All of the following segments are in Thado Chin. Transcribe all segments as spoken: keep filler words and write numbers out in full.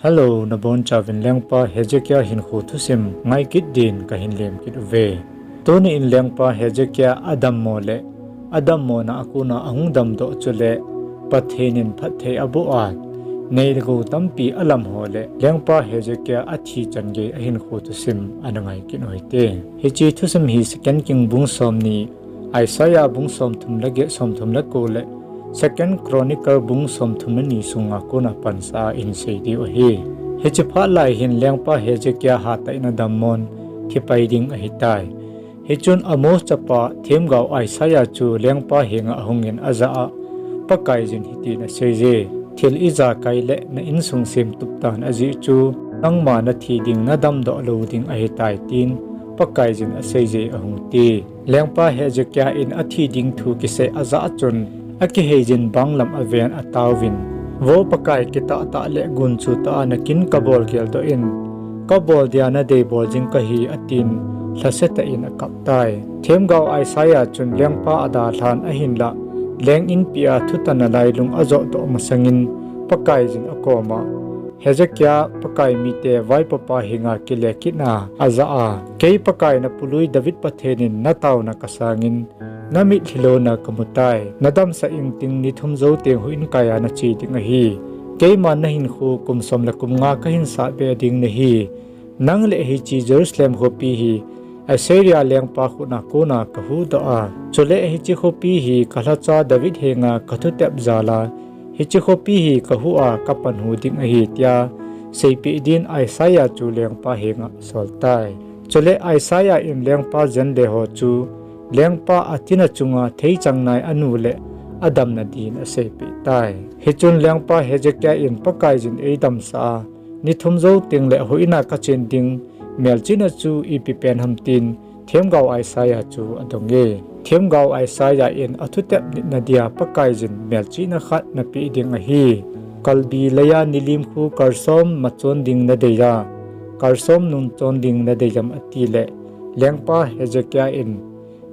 Hello, nabonchauvin lengpa Hezekiah hinkho thusim ngai kit din kahin lem kit uve. Tuni in lengpa Hezekiah adammo le adammona a kona ahung damdoh chule Pathen in phatthei aboh a, nei le gou tampi alam ho le lengpa Hezekiah athi chan gei ahinkho thusim ana ngai kit u hite. Hiche thusim hi Second King bung somni, Isaiah bung somthum le get, somthum le ko le Second Chronicle bung somthum le ni sunga kona pansa a ihin sei diu ahi. Hiche phat lai hin lengpa Hezekiah hatah in adammon thipai ding ahitai. Hichun Amoz chapa themgao Isaiah chu lengpa henga ahungin ajah a, Pakaiyin hitin aseije, thil ijakai le na insung semtup tan ajeh chu, nangma nathi ding nadamdoh lou ding ahitai tin Pakaiyin aseije ahung ti. Lengpa Hezekiah in athi ding thu kisei ajah chun, akiheiyin banglam aven ataovin, Vo Pakai, kitahtah le gunchu tah a nakin kabol geldoh in, kabol dia nadei bol jing kahi, atin, lhasetah in akap tai. Themgao Isaiah chun lengpa adalhan ahinlah, leng inpi a thutana lailung ajohdoh masangin Pakaiyin akoma, Hezekiah, Pakai mite vaipopa henga kile kitna ajah a, Kei Pakai napului David Pathen in nataona kasangin, namitlhi louna kamutai. Nadamsah ingting ni thum jou teng huhhingkai a nache ding ahi. Keiman nahinkho kum som le kum nga kahin sahbe ding nahi. Nang le hiche Jerusalem khopi hi Assyria lengpa khutna kona kahuhdoh a, chule hiche khopi hi kalhacha David henga kathutep jal a, hiche khopi hi kahuh a kapanhu ding ahi, tia seipeh din Isaiah chu lengpa henga asol tai. Chule Isaiah in lengpa jenle ho chu lengpa atina chunga theichang nai anu le adamna din aseipeh tai. Hichun lengpa Hezekiah in Pakaiyin eidamsah a, ni thum jou tengle huhhingna kachen ding, melchihna chu ipi pen ham tin themgao Isaiah chu adonge. Themgao Isaiah in athutep nitna dia Pakaiyin melchihna khat napeh ding ahi. Kalbi leiya nilim khu kalsom machon ding nadei a, kalsom nung chon ding nadei am, atile, lengpa Hezekiah in,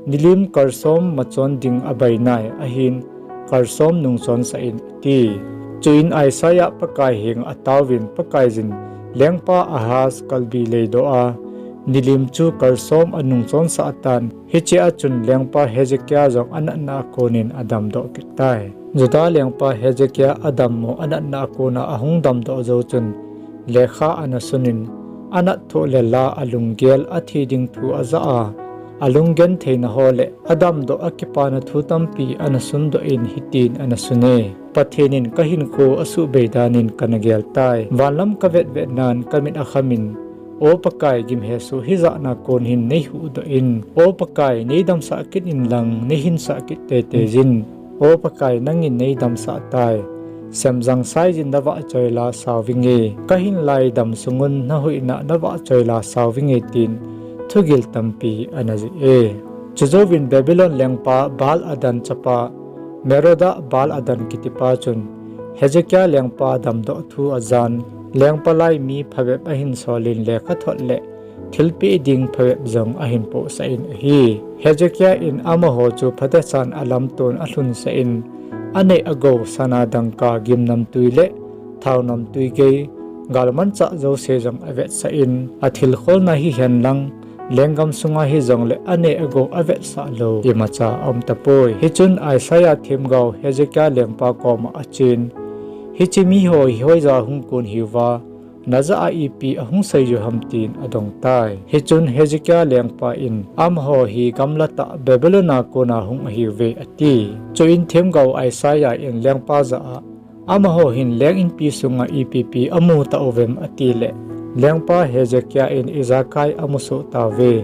Nilim kalsom machon ding abai nai, ahin kalsom nung chonsah in, ati. Chuin Isaiah Pakai henga ataovin, Pakaiyin lengpa Ahaz kalbi leidoh a, nilim chu kalsom anung chonsah tan, hichea chun lengpa Hezekiah jong anatna a konin adamdoh kit tai. Judah lengpa Hezekiah adammo anatna a kona ahung damdoh jou chun, lekha ana sunin, anat thoh le la alunggel, athi ding thu ajah a, alunggentheina ho le adamdoh a kipana thu tampi ana sundoh in hitin ana sune, Pathen in kahinkho asuhbei danin kana gel tai. Vanlam kavetvet nan kamit akhamin, O Pakai, gimhesoh hijatna kon hin neihuhdoh in. O Pakai, neidamsah kit inlang, neihinsah kit teitei jin. O Pakai, nangin neidamsah tai. Semjang saijin navahchoi la sao vinge. Kahin laidam sungun nahuhhingna navahchoi la sao vinge, tin thugil tampi ana jih e. Chujouvin Babylon lengpa Baladan chapa Merodak Baladan kitipa chun Hezekiah lengpa damdoh thu ajan, lengpa lai mi phabep ahin solin lekhathot le thilpeh ding phabep jong ahin pohsah in ahi. Hezekiah in amaho chu phatecha'n alamton alhunsah in, anei agou sana dangka, gimnamtui le thaonamtui gei, galmanchah jouse jong avetsah in, athilkholna hihen lang, lenggam sunga hijongle anei agou avetsah lou imacha aum tapoi. Hichun Isaiah themgao Hezekiah lengpa koma achen, Hiche miho hi hoija hung kon hiuva, najah a ipi ahung seiju ham, tin adong tai. Hichun Hezekiah lengpa in, Amaho hi gamlatah Babylon a kona hung ahiuve, ati. Chuin themgao Isaiah in lengpa jah a, Amaho hin leng inpi sunga ipipi amu tauvem, atile, lengpa Hezekiah in ijakai amusoh tauve.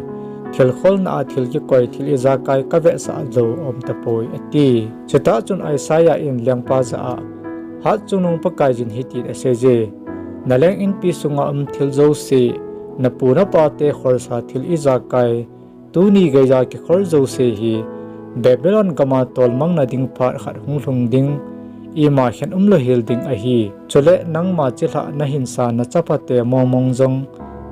Thilkholna a thil kikoi thil ijakai kavetsah jou aum tapoi, ati. Chutah chun Isaiah in lengpa jah a, Hatchungnung Pakaiyin hitin aseije, naleng inpi sunga um thil jouse, napu napate kholsa thil ijakai, tuni geija kikhol jouse hi, Babylon gama tolmangna ding phat khat hunglhung ding, ima khen umlou hel ding ahi. Chule nangma chilhah nahinsa nachaphate mongmong jong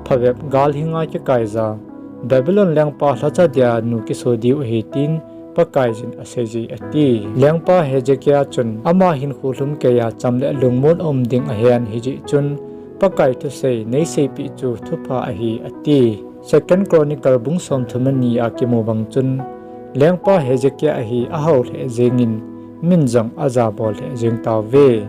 phabep galhinga kikaija, Babylon lengpa lhacha dia nu kiso diu ahi, tin Pakaiyin aseije, ati. Lengpa Hezekiah chun ama hinkho lhumkeiya cham le lungmon aum ding ahen, hijeh chun Pakai thusei neiseipeh chu thupha ahi, ati. Second Chronicle bung somthum le ni a kimu bang chun, lengpa Hezekiah hi ahao lheh jengin, min jong ajabol lheh jeng tauve.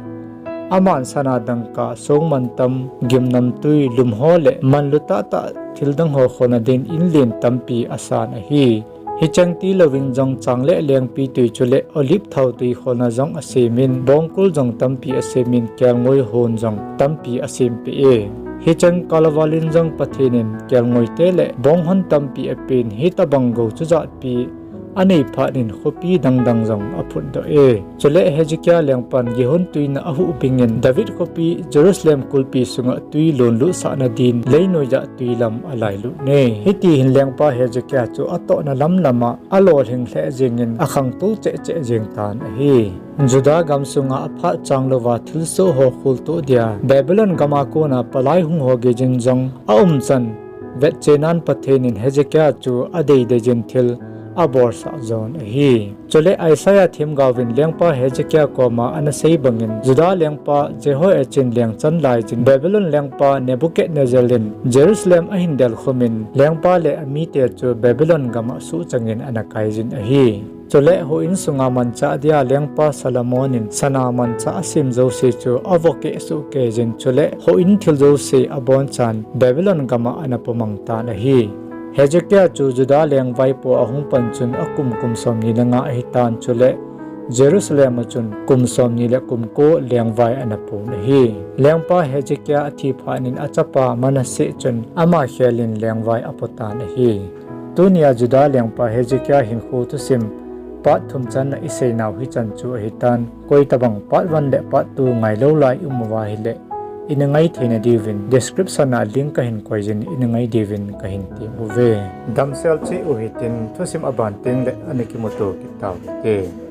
Aman sana dangka, songmantam, gimnamtui, lumho le manlu tahtah thil dang ho khona din inlen tampi asan ahi. Hicheng tilouvin jong chang le lengpitui chule olive thaotui khona jong asemin, bongkul jong tampi asemin, kelngoi hon jong tampi asempeh e. Hicheng kalval in jong Pathen in kelngoite le bonghon tampi apen, hitobang gou chujatpi anei phat in khopi dangdang jong aphutdoh e. Chule Hezekiah lengpan Gihon tuina ahuhbingin David khopi Jerusalem kulpi sunga twi lonlutsahna din leinoiya twi lam alailut e. Hitihin lengpa Hezekiah chu atohna lamlama alolhing lheh jengin akhangtou chehcheh jeng tan ahi. Judah gamsunga aphat changlouva thilsoh ho kholtoh dia Babylon gama kona palai hung ho geijin jong aumchan vetchenan Pathen in Hezekiah chu adeideiyin thil abolsah jon ahi. Chule Isaiah themgaovin lengpa Hezekiah koma anasei bangin, Judah lengpa Jehoiachin leng chan laijin Babylon lengpa Nebuchadnezzar in Jerusalem ahin delkhumin, lengpa le amite chu Babylon gama suhchangin anakaijin ahi. Chule houin sunga manchah dia lengpa Solomon in sana manchah asem jouse chu avokeh sohkeijin, chule houin thil jouse abonchan Babylon gama anapomang tan ahi. Hezekiah chu Judah lengvaipo ahung pan chun akum kum somni le nga ahitan, chule Jerusalem a chun kum somni le kum ko lengvai anapon ahi. Lengpa Hezekiah athi phatnin achapa Manasseh chun ama khelin lengvai apotan ahi. Tunia Judah lengpa Hezekiah hinkho thusim part thum channa iseinau hichan chu ahitan. Koitobang part one le part two ngailou lai iumuva ahile, ina ngai theina diuvin description a link kahin koijin ina ngai diuvin kahin tem uve. Damsel cheh u hitin, thusim aban tengle ana kimuto kit tau hite.